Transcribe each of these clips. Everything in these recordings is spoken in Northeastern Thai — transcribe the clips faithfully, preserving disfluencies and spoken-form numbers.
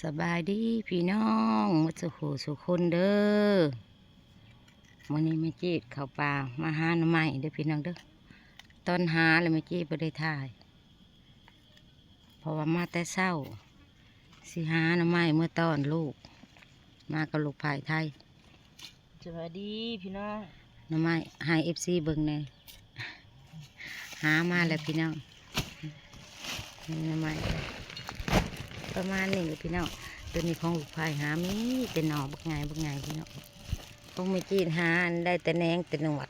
สบายดีพี่น้องหมดสู่ผู้สู่คนเด้อ มื้อนี้แม่จีดเข้าป่ามาหาหน่อไม้เด้อพี่น้องเด้อ ตอนหาแล้วแม่จีดบ่ได้ถ่าย เพราะว่ามาแต่เช้า สิหาหน่อไม้เมื่อตอนลูก มากับลูกพายไทย สวัสดีพี่น้อง หน่อไม้ให้เอฟซีเบิ่งแหน่ หามาแล้วพี่น้อง นี่หน่อไม้ ประมาณนี้แหละพี่น้อง ตัวนี้ของลูกพายหามีแต่หน่อบักใหญ่บักใหญ่พี่น้อง ของแม่จีดหาได้แต่แหนงแต่หนวด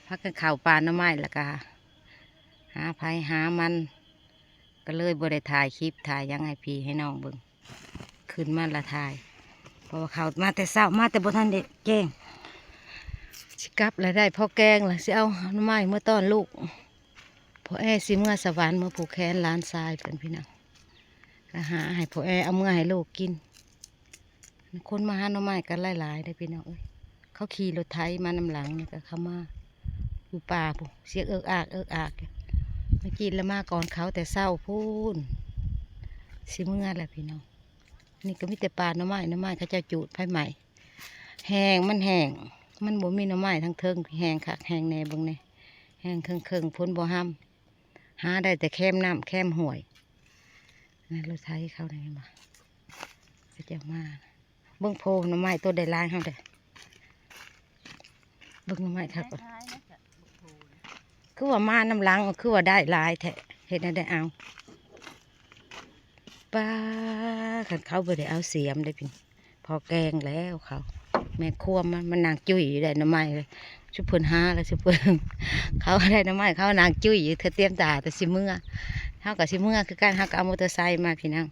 พากันเข้าป่าหน่อไม้แล้วก็หาไผหามัน ก็เลยบ่ได้ถ่ายคลิปถ่ายหยังให้พี่ให้น้องเบิ่ง ขึ้นมาละถ่าย เพราะว่าเขามาแต่เช้า มาแต่บ่ทันได้แกง สิกลับแล้วได้พอแกงแล้ว สิเอาหน่อไม้เมื่อตอนลูก พ่อแอสิเมือสวรรค์ เมือผูกแขนหลานชายเพิ่นพี่น้อง ก็หาให้พ่อแอเอาเมือให้ลูกกิน คนมาหาหน่อไม้กันหลายๆเด้อพี่น้องเอ้ย เขาขี่รถไถมานำหลังนี่ก็เข้ามา อยู่ป่าพุ้น เสียงเอิกอากเอิกอากอยู่ แม่จีดละมาก่อนเขาแต่เช้าพู้น สิเมือแหละพี่น้อง นี่ก็มีแต่ป่าหน่อไม้ หน่อไม้เขาเจ้าจูดไฟใหม่ แห้ง มันแห้ง มันบ่มีหน่อไม้ทั้งเทิง แห้งคักแห้งแน่ เบิ่งแน่ แห้งเคิงๆ ฝนบ่ฮำ หาได้แต่แคมน้ำแคมห้วย นั่นรถไถเขานี่เห็นบ่ เขาเจ้ามา เบิ่งโพหน่อไม้ตัวได้หลายเฮาเด้อ เบิ่งหน่อไม้คักก่อน คือว่ามานำหลัง คือว่าได้หลายแท้ เฮ็ดแนวใดเอา ป้า คันเขาบ่ได้เอาเสียมเด้อพี่ พอแกงแล้วเขา แม่ครัวมัน มันนั่งจุ้ยอยู่ได้หน่อไม้เลย ซุเพิ่นหาแล้วซุเพิ่น เขาได้หน่อไม้ เขานั่งจุ้ยอยู่ เธอเตรียมตาแต่สิเมือ เฮาก็สิเมือคือกัน เฮาก็เอามอเตอร์ไซค์มาพี่น้อง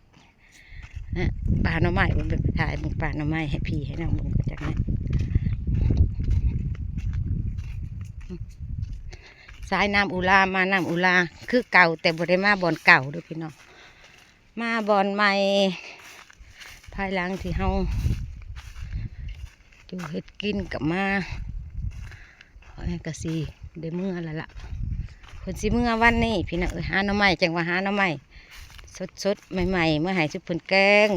นะ ป่าหน่อไม้ มันเป็นถ่ายเบิ่งป่าหน่อไม้ให้พี่ให้น้องเบิ่งก็จักนะ สายน้ำอุรามาน้ำอุรา คือเก่า แต่บ่ได้มาบ่อนเก่าเด้อพี่น้อง มาบ่อนใหม่ ภายหลังที่เฮาอยู่เฮ็ดกินก็มา พ่อแอก็สิได้เมือแล้วล่ะ เพิ่นสิเมือวันนี้พี่น้องเอ้ย หาหน่อไม้ จั่งว่าหาหน่อไม้สดๆ ใหม่ๆ มาให้ซุเพิ่นแกง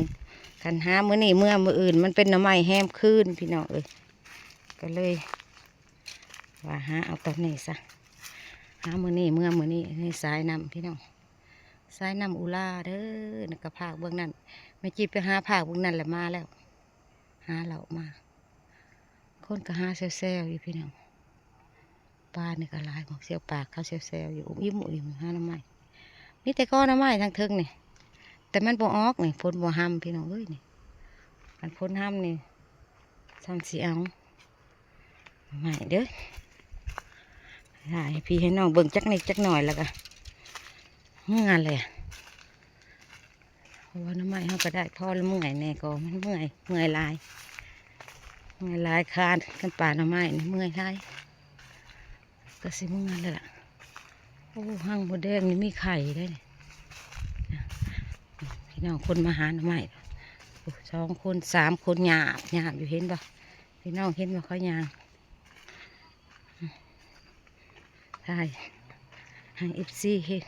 คันหามื้อนี้เมือมื้ออื่น มันเป็นหน่อไม้แฮมคืนพี่น้องเอ้ย ก็เลย ว่าหาเอาตอนนี้ซะ หามื้อนี้เมือมื้อนี้ นี่สายน้ำพี่น้อง สายน้ำอุราเด้อ นั่นก็ภาคเบื้องนั้น แม่จีดไปหาภาคเบื้องนั้นแหละมาแล้ว หาเลาะมา คนก็หาแซวๆอยู่พี่น้อง ป่านี่ก็หลาย หมอกเสียวปากเขาแซวๆอยู่ อิ่มๆ หาหน่อไม้ มีแต่กอหน่อไม้ทางเทิงนี่ แต่มันบ่ออกนี่ ฝนบ่ฮำพี่น้องเอ้ยนี่ คันฝนฮำนี่ ซ้ำสิเอา หน่อไม้เด้อ ถ่ายให้พี่ให้น้องเบิ่งจักนิดจักหน่อยแล้วก็ เมือแหละ เพราะว่าหน่อไม้เฮาก็ได้พอละ เมื่อยแน่ก็มันเมื่อย เมื่อยหลาย เมื่อยหลาย คานกันป่าหน่อไม้นี่เมื่อยหลาย ก็สิเมือแล้วล่ะ โอ้ ฮังมดแดงนี่มีไข่ได้นี่ พี่น้องคนมาหาหน่อไม้ โอ้ สองคน สามคน หยาบ หยาบอยู่ เห็นบ่ พี่น้องเห็นบ่ เขาย่าง ถ่ายให้เอฟซีเฮ็ด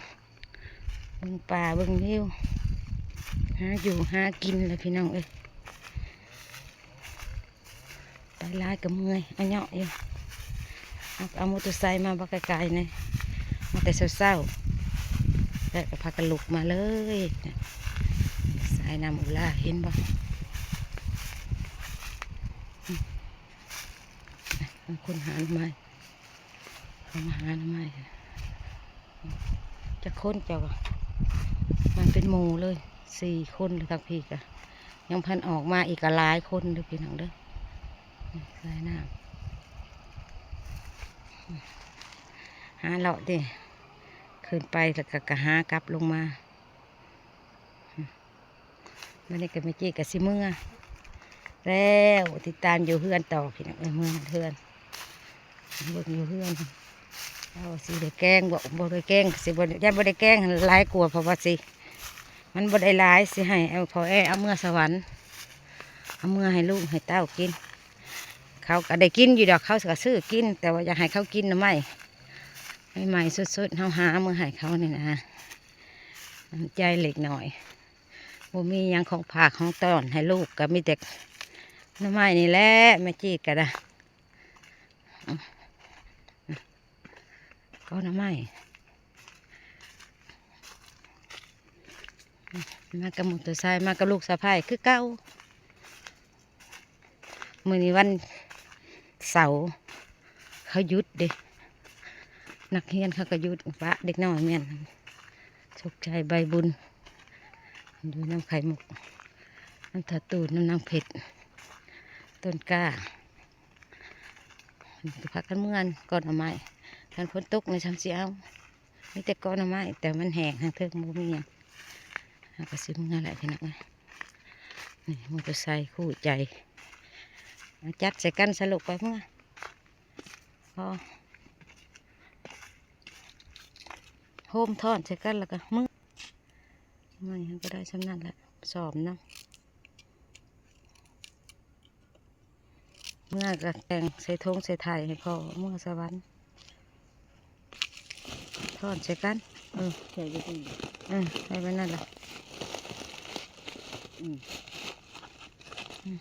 เบิ่งป่าเบิ่งวิว หาอยู่หากินเลยพี่น้องเอ้ย ไปหลายก็เมื่อย อะเหยาะอยู่ เอา เอามอเตอร์ไซค์มาบ่ไกลๆนี่ มาแต่เช้าๆ แล้วก็พากันลุกมาเลย สายน้ำอุรา เห็นบ่ คนหาหน่อไม้ เขามาหาหน่อไม้ จักคนเจ้าอะ มาเป็นหมู่เลย สี่คนเลย ทางพี่กะ ยังพันออกมาอีกก็หลายคนเด้อพี่น้องเด้อ สายน้ำ หาเลาะเด้ ขึ้นไปแล้วก็ ก็หากลับลงมา วันนี้ก็แม่จีดก็สิเมือ แล้วติดตามอยู่เฮือนต่อพี่น้องเอ้ย เมือเฮือน เบิ่งอยู่เฮือน เอาสิได้แกงบ่ บ่ได้แกง สิบ่ ย่านบ่ได้แกงหลายกว่า เพราะว่าสิ มันบ่ได้หลาย สิให้เอาพ่อแอเอาเมือสวรรค์ เอาเมือให้ลูกให้เต้ากิน เขาก็ได้กินอยู่ดอก เขาก็ซื้อกิน แต่ว่าอยากให้เขากินหน่อไม้ ใหม่ๆ สดๆ เฮาหาเมือให้เขานี่นะ น้ำใจเล็กน้อย บ่มีหยังของฝากของต้อนให้ลูก ก็มีแต่หน่อไม้นี่แหละ แม่จีดก็ได้ ก็หน่อไม้ มากับมอเตอร์ไซค์ มากับลูกสะใภ้คือเก่า มื้อนี้วันเสาร์ เขาหยุดเด้ นักเรียนเขาก็หยุด ปะเด็กน้อยแม่น สุขใจใบบุญ อยู่นำไข่มุก นำทาตูน นำนางเพชร ต้นกล้า ก็พากันเมือก่อนเอาไม้ คันฝนตกนี่ซ้ำสิเอา มีแต่กอหน่อไม้ แต่มันแห้ง ทางเทิงบ่มีหยัง เฮาก็สิเมือแหละพี่น้องเอ้ย นี่มอเตอร์ไซค์คู่ใจ เอาจัดใส่กันสรุปไปเมือ พอ โฮมทอนใส่กันแล้วก็เมือ ไม่ มันก็ได้ส่ำนั้นแหละ สอบนะ เมือก็แต่งใส่ทงใส่ไถ่ให้พ่อ เมือสวรรค์ ทอนใส่กัน เออ ใส่ไปตรงนี้ เออ ใส่ไปนั่นแหละ อืม อืม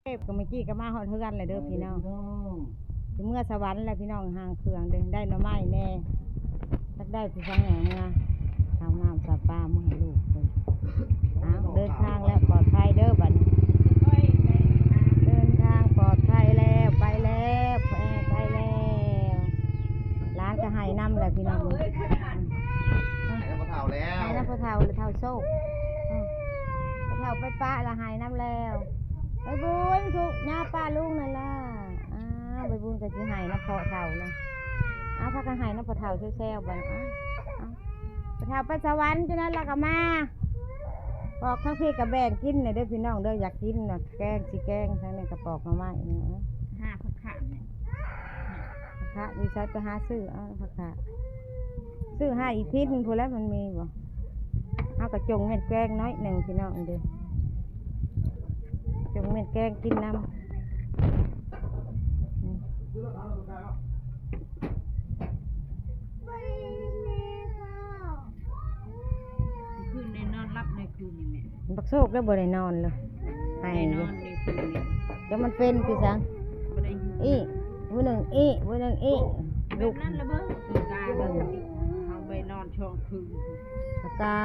เก็บก็เมื่อกี้ก็มาฮอดเฮือนเลยเด้อพี่น้อง พี่น้อง สิเมือสวรรค์แล้วพี่น้อง ห่างเครื่องเด้อ ได้หน่อไม้แน่ จักได้ผู้ฟังแหน่เมือ เอาน้ำสาปามาให้ลูกเพิ่น เอาเดินทางแล้วปลอดภัยเด้อบัดนี้ เดินทางปลอดภัยแล้ว ไปแล้ว พ่อแอไปแล้ว หลานก็ให้นำแหละพี่น้อง ให้นำพ่อเฒ่าแล้ว ให้นำพ่อเฒ่าหรือเฒ่าโชค อืม พ่อเฒ่าไปปะละให้นำแล้ว ใบบุญ ทุกย่าป้าลุงนั่นล่ะ อ้าว ใบบุญก็สิให้นำพ่อเฒ่านะ อ้าว พากันให้นำพ่อเฒ่าแซวๆบัดนี้ อ้าว อ้าว พ่อเฒ่าไปสวรรค์จังนั้นล่ะก็มา ปอกทั้งพี่ก็แบ่งกินเนี่ยเด้อพี่น้องเด้อ อยากกินน่ะ แกงสิแกง ทั้งนี้ก็ปอกหน่อไม้นี่ ห้าผักขาเนี่ย ผักขาอยู่ไสไปหาซื้อเอาผักขา ซื้อให้อีทินพู้นแหล้ว มันมีบ่ เอากระจงเม็ดแกงน้อยหนึ่งพี่น้องเด้อ จงเม็ดแกงกินนำ อืม คืนได้นอนหลับในคืนนี่แม่ บักโชคได้บ่ได้นอนเลย ไห้ ได้ อยู่ นอนในคืนนี่ แล้วมันเป็นคือสัง บ่ได้ อีมื้อหนึ่งอีมื้อหนึ่งอี แบบนั้นละเบิ่ง ลูก กาเบิ่ง เอาไปนอนช่องคืน กา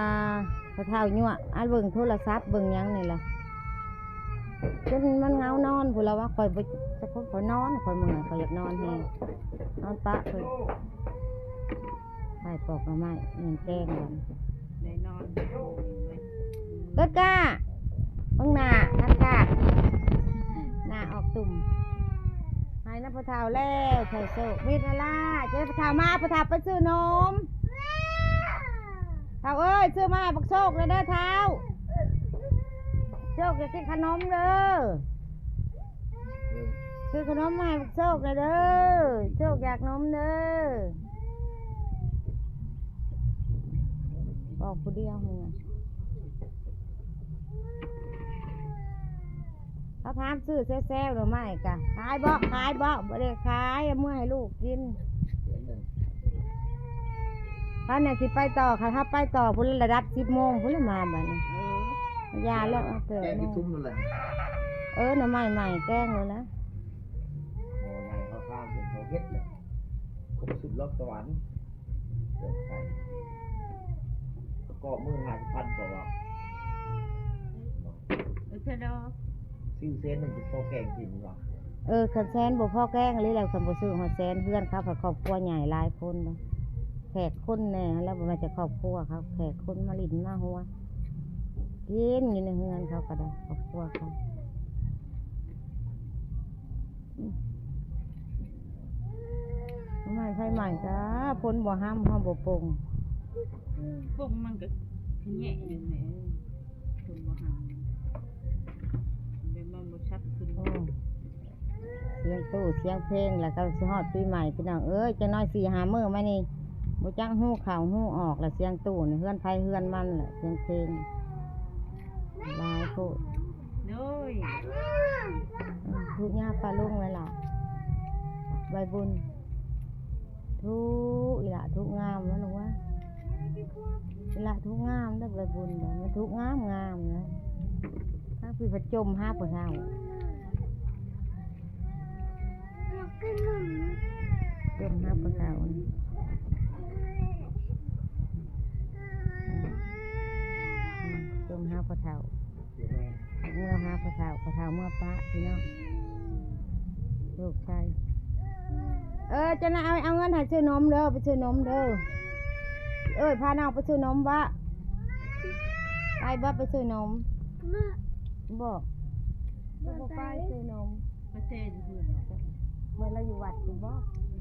พ่อเฒ่ายั่ว อันเบิ่งโทรศัพท์เบิ่งหยังนี่ล่ะ จนมันเหงานอนพู้นละว่า ข่อยบ่ จะข่อยนอน ข่อยเมื่อย ข่อยอยากนอนแฮง นอนปะเพิ่น ไปปอกหน่อไม้ เงินแกงกัน ได้นอน รถกล้า เบิ่งหน้า รถกล้า หน้าออกตุ่ม ให้นำพ่อเฒ่าแล้ว ไผโชค มิตรนาลา เจ้าพ่อเฒ่ามา พ่อเฒ่าไปซื้อนม เฒ่าเอ้ย ซื้อมาให้บักโชคเลยเด้อเฒ่า โชคอยากกินขนมเด้อ ซื้อขนมมาให้บักโชคเลยเด้อ โชคอยากนมเด้อ บอกผู้เดียวมึงอะ เขาถามซื้อแซวๆหน่อไม้กะ ขายบ่ ขายบ่ บ่ได้ขาย เอาเมือให้ลูกกิน ตอนนี้สิไปต่อ คันถ้าไปต่อพู้นละ ระดับสิบโมงพู้นละมาบัดนี้ เออ อย่าแล้ว เอาเกิด แกงที่ โมง ทุ่มนั่นแหละ เออ หน่อไม้ใหม่แกงเลยนะ หม้อใหญ่เขาข้างเพิ่นเขาเฮ็ดเลย ครบสุดรอบสวรรค์ เกิดไข่ ก็มื้อห้าสิบพันกว่าบาท เออ เธอดอก ซื้อเส้นหนึ่งเป็นข้าวแกงกินว่ะ เออ คันแสนบ่พอแกงเลย แล้วคันบ่ซื้อฮอดแสน เฮือนเขาผัดครอบครัวใหญ่หลายคนเนาะ แขกคนแน่ แล้วบ่แม่นแต่ครอบครัวเขา แขกคนมาหลิ้นมาหัว กินอยู่ในเฮือนเขาก็ได้ ครอบครัวเขา อืม ทำไมไฟใหม่จ้า ฝนบ่ห้ำ ห้ำบ่ปง ปงมันก็ขะแยะอยู่แหม คนบ่หา เดี๋ยวมันบ่ชัดขึ้น โอ้ เสียงตู้เสียงเพลง แล้วก็สิฮอดปีใหม่พี่น้องเอ้ย จักหน่อยสี่ห้ามื้อมานี่ บ่จักฮู้เข้าฮู้ออก แล้วเสียงตู้นี่ เฮือนไผเฮือนมันแหละ เสียงเพลง หลายโพด โดย อืม ทุกข์ยากปะลุงเลยล่ะ ใบบุญ ทุกข์อีหละ ทุกข์งามวะลูกวะ ใบบุญนะมันทุกข์งามงามนะ ทั้งพี่ผจมหาปะเฒ่า จมหาปะเฒ่า จมหาปะเฒ่า เมื่อหาปะเฒ่า ปะเฒ่าเมื่อปะพี่น้อง ลูกชาย เออ เจ้านะ เอา เอาเงินให้ซื้อนมเด้อ ไปซื้อนมเด้อ เอ้ย พาน้องไปซื้อนมบ่ ไปบ่ ไปซื้อนม บ่ บ่ไปซื้อนม ไปเซ่อยู่เพิ่นเนาะ เมื่อเราอยู่วัดอยู่บ่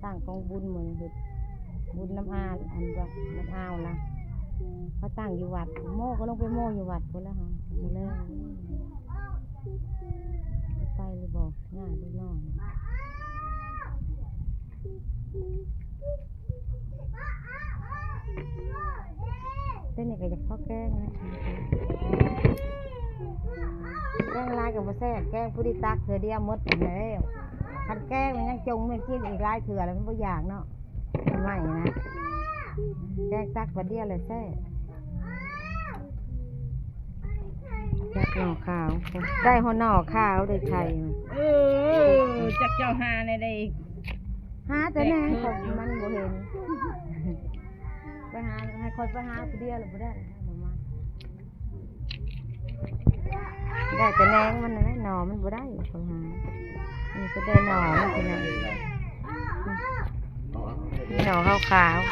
ตั้งกองบุญมื้อนี้เฮ็ดบุญน้ำอา อันว่าน้ำอาวนะ เขาตั้งอยู่วัด โมก็ลงไปโมอยู่วัดพุ้นแล้วฮะ มื้อแลง ไปเลยบอกง่ายเลยน้อง เต้นนี่ก็อยากพอแกงนะ แกงหลายก็บ่แซ่บ แกงผู้ดีตักเทื่อเดียวหมดแล้ว คันแกงมันยังจงมันกินอีกหลายเทื่อแล้วมันบ่อยากเนาะ ใหม่นะ แกงตักบัดเดียวเลยแซ่บ จักหน่อขาว ได้หัวหน่อขาว ได้ไข่มา เออ จักเจ้าหาในใด หาแต่แนงของมันบ่เห็น ไปหา ให้คอยไปหาผู้เดียวเลยบ่ได้ ได้แต่แนงมันนะ หน่อมันบ่ได้ คอยหา นี่ก็ได้หน่อมันพี่น้อง หน่อขาวๆ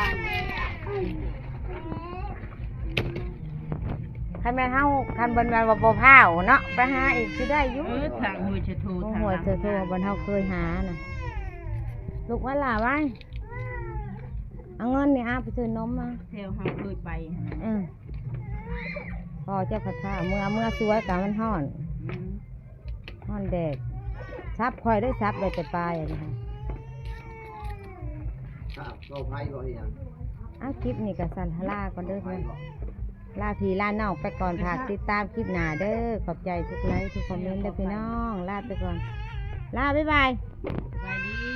คันแม่นเฮา คันเพิ่นว่าบ่พร้าวเนาะ ไปหาอีกสิได้อยู่ เออ ทางห้วยเชอโท ห้วยเชอโท บ้านเฮาเคยหาน่ะ ลูกว่าหล่าไว้ เอาเงินนี่อาไปซื้อนมมา แถวเฮาเคยไปหั่นน่ะ อืม พอเจ้าผัดผ้าเมื่อ เมื่อสวยกะมันฮ้อน อืม ฮ้อนแดด ซับคอยได้ซับได้แต่ปลายอะนะคะ ครับ ก็ไพ่บ่อีหยัง อ่ะ คลิปนี้ก็สั้น ลาก่อนเด้อ ไพ่บ่ ลาพี่ลาน้องไปก่อน ฝากติดตามคลิปหน้าเด้อ ขอบใจทุกไลค์ทุกคอมเมนต์เด้อพี่น้อง ลาไปก่อน ลา บ๊ายบาย สบายดี